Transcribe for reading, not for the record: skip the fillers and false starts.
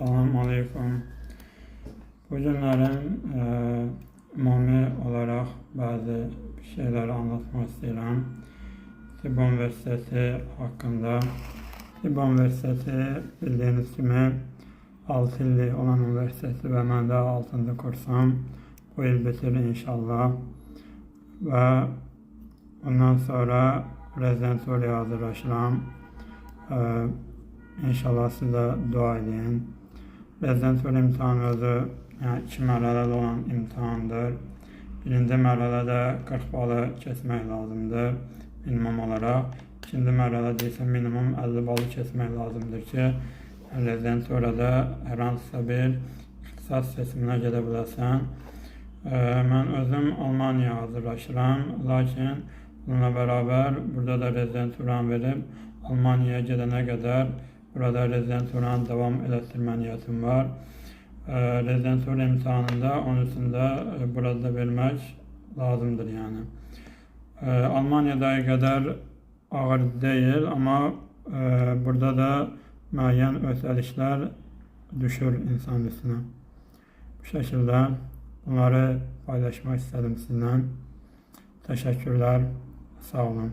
Salam aleykum. Bu günlərin ümumi olaraq bəzi şeyləri anlatmaq istəyirəm. Tibb Universiteti haqqında. Tibb Universiteti bildiyiniz kimi 6 illik olan universiteti və mən də 6-cı kursam. Bu il bitir inşallah. Və ondan sonra rezidenturaya hazırlaşıram. İnşallah siz də dua edin. Rezidentura imtahanı özü, yəni iki mərhələli olan imtahandır. Birinci mərhələdə 40 balı keçmək lazımdır minimum olaraq. İkinci mərhələdə isə minimum 50 balı keçmək lazımdır ki, rezidenturada hər hansısa bir ixtisas seçiminə gedə biləsən. Mən özüm Almaniyaya hazırlaşıram, lakin bununla bərabər burada da rezidenturanı verib Almaniyaya gedənə qədər burada rezidenturanı davam elətdirmə niyyətim var. Rezidentura imtahanında onun üçün də burada vermək lazımdır yəni. Almaniyada qədər ağır deyil, amma burada da müəyyən öhdəliklər düşür insan üstünə. Bu şəkildə bunları paylaşmaq istədim sizinlə. Təşəkkürlər, sağ olun.